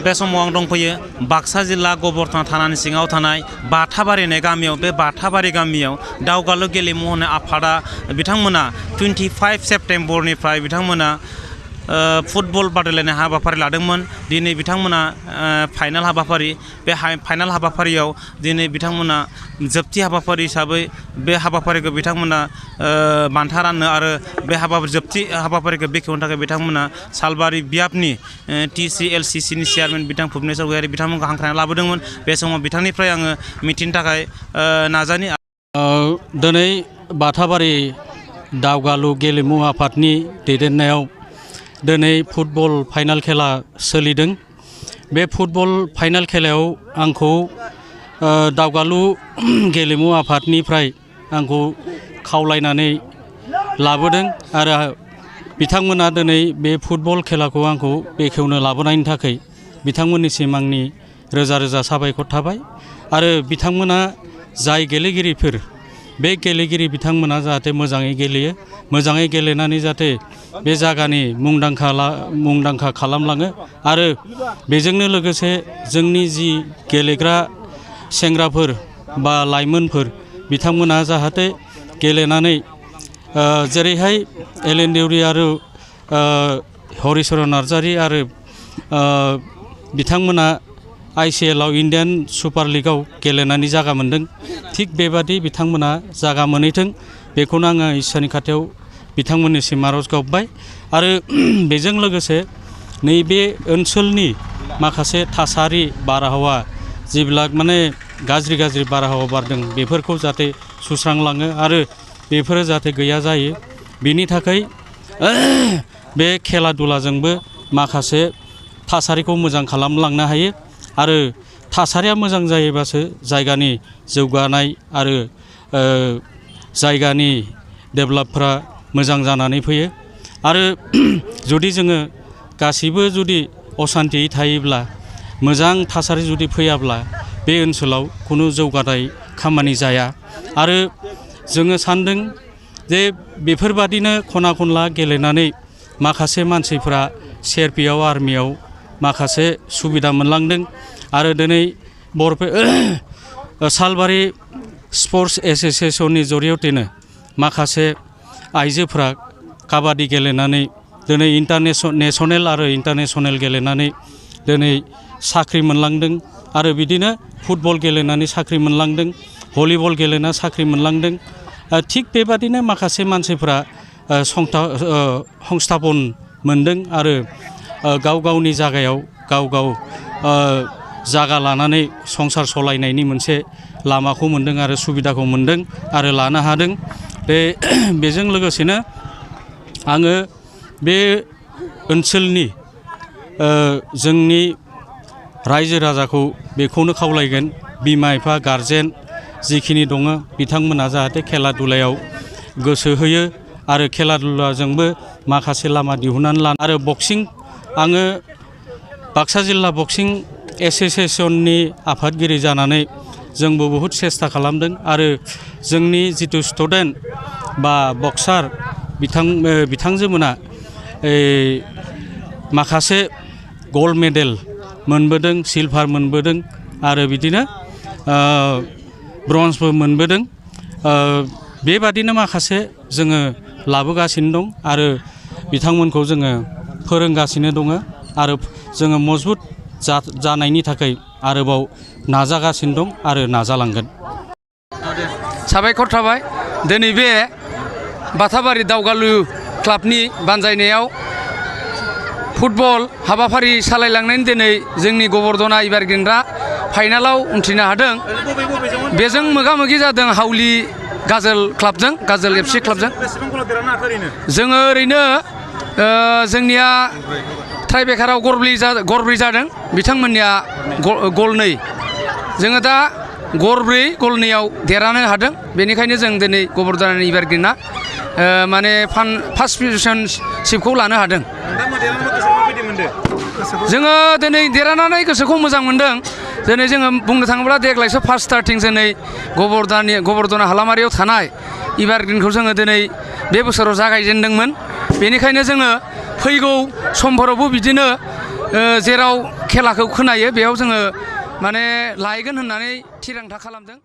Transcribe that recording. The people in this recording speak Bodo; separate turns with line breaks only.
बे समाव आं दंफैयो बाक्सा जिल्ला गबरथाना थानानि सिङाव थानाय बाथाबारि होननाय गामियाव। बे बाथाबारि गामियाव दावगालु गेलेमु होननाय आफादा बिथांमोना 25 सेप्तेम्बरनिफ्राय बिथांमोना फुटबल बादायलायनाय हाबाफारि लादोंमोन। दिनै बिथांमोना फाइनाल हाबाफारि, बे फाइनाल हाबाफारियाव दिनै बिथांमोना जोबथि हाबाफारि हिसाबै बे हाबाफारिखौ बिथांमोना बान्था राननो आरो बे जोबथि हाबाफारिखौ बेखेवनो थाखाय बिथांमोना सालबारि बियाबनि TCLCCनि चेयारमेन बिथां भुबनेश्वर गयारि बिथांमोनखौ हांख्रायना लाबोदोंमोन। बे समाव बिथांनिफ्राय आङो मिथिनो थाखाय नाजानि।
दिनै बाथाबारि दावगालु गेलेमु आफादनि दैदेननायाव दिनै फुटबल फाइनाल खेला सोलिदों। बे फुटबल फाइनाल खेलायाव आंखौ दावगालु गेलेमु आफादनिफ्राय आंखौ खावलायनानै लाबोदों आरो बिथांमोना दिनै बे फुटबल खेलाखौ आंखौ बेखेवनो लाबोनायनि थाखाय बिथांमोननिसिम आंनि रोजा रोजा साबायखर थाबाय। आरो बिथांमोना जाय गेलेगिरिफोर, बे गेलेगिरि बिथांमोना जाहाथे मोजाङै गेलेयो, मोजाङै गेलेनानै जाहाथे बे जायगानि मुंदांखा खालामलाङो आरो बेजोंनो लोगोसे जोंनि जि गेलेग्रा सेंग्राफोर बा लाइमोनफोर बिथांमोना जाहाथे गेलेनानै जेरैहाय एलेन देउरि आरो हरिचरन नार्जारि आरो बिथांमोना ICL आव इण्डियान सुपार लिगाव गेलेनानै जागा मोन्दों, थिग बेबादि बिथांमोना जागा मोनहैथों बेखौनो आङो इसोरनि खाथियाव बिथांमोननिसिम आरज गाबबाय। आरो बेजों लोगोसे नैबे ओनसोलनि माखासे थासारि बारहावा जिब्ला माने गाज्रि बारहावा बारदों बेफोरखौ जाहाथे सुस्रांलाङो आरो बेफोरो जाहाथे गैया जायो, बिनि थाखाय बे खेला दुलाजोंबो माखासे थासारिखौ मोजां खालामलांनो हायो। आरो थासारिया मोजां जायोबासो जायगानि जौगानाय आरो जायगानि डेभेलपफ्रा मोजां जानानै फैयो। आरो जुदि जोङो गासैबो जुदि असान्तियै थायोब्ला, मोजां थासारि जुदि फैयाब्ला बे ओनसोलाव खुनु जौगानाय खामानि जाया। आरो जोङो सान्दों जे बेफोरबादिनो खना खनला गेलेनानै माखासे मानसिफ्रा CRPF आर्मियाव माखासे सुबिदा मोनलांदों। आरो दिनै सालबारि स्पर्ट्स एस'सिएशननि जरियतेनो माखासे आइजोफ्रा काबादि गेलेनानै दिनै नेसनेल आरो इन्टारनेसनेल गेलेनानै दिनै साख्रि मोनलांदों। आरो बिदिनो फुटबल गेलेनानै साख्रि मोनलांदों, भलिबल गेलेना साख्रि मोनलांदों। थिग बेबादिनो माखासे मानसिफ्रा संस्थापन मोनदों आरो गाव गावनि जागायाव गाव जागा लानानै संसार सलायनायनि मोनसे लामाखौ मोनदों आरो सुबिदाखौ मोनदों आरो लानो हादों। बेजों लोगोसेनो आङो बे ओनसोलनि जोंनि रायजो राजाखौ बेखौनो खावलायगोन, बिमा बिफा गारजेन जिखिनि दङ बिथांमोना जाहाथे खेला दुलायाव गोसो होयो आरो खेला दुलाजोंबो माखासे लामा दिहुननानै लानो। आरो बक्सिं, आङो बाक्सा जिल्ला बक्सिं एस'सिएशननि आफादगिरि जानानै जोंबो बहुद सेस्था खालामदों। आरो जोंनि जिथु स्टुडेन्ट बा बक्सार बिथांजोमोना माखासे गल्ड मेडेल मोनबोदों, सिलभार मोनबोदों आरो बिदिनो ब्रन्जबो मोनबोदों। बेबादिनो माखासे जोङो लाबोगासिनो दं आरो बिथांमोनखौ जोङो फोरोंगासिनो दङ आरो जोङो मजबुत जानायनि थाखाय आरोबाव नाजागासिनो दं आरो नाजालांगोन।
साबायखर थाबाय। दिनै बे बाथाबारि दावगालु क्लाबनि बानजायनायाव फुटबल हाबाफारि सालायलांनायनि दिनै जोंनि गबरदना इबारगेन्द्रा फाइनालाव उन्थ्रिनो हादों। बेजों मोगा मोगि जादों हावलि गाजोल क्लाबजों, गाजोल FC क्लाबजों। जोङो ओरैनो जोंनिया ट्राइबेकाराव गरब्रै जादों, बिथांमोननिया गलनै। जोङो दा गलनैयाव देरहानो हादों। बेनिखायनो जों दिनै गबरदनानि इबारगेन्द्रा माने फार्स्ट पजिशनशिपखौ लानो हादों। जोङो दिनै देरहानानै गोसोखौ मोजां मोनदों। दिनै जोङो बुंनो थाङोब्ला देग्लायसो फार्स्ट स्टार्टिं जोंनि गबरदना हालामारियाव थानाय इबारग्रिनखौ जोङो दिनै बे बोसोराव जागायजेनदोंमोन। बेनिखायनो जोङो फैगौ समफोरावबो बिदिनो जेराव खेलाखौ खोनायो बेयाव जोङो माने लायगोन होननानै थिरांथा खालामदों।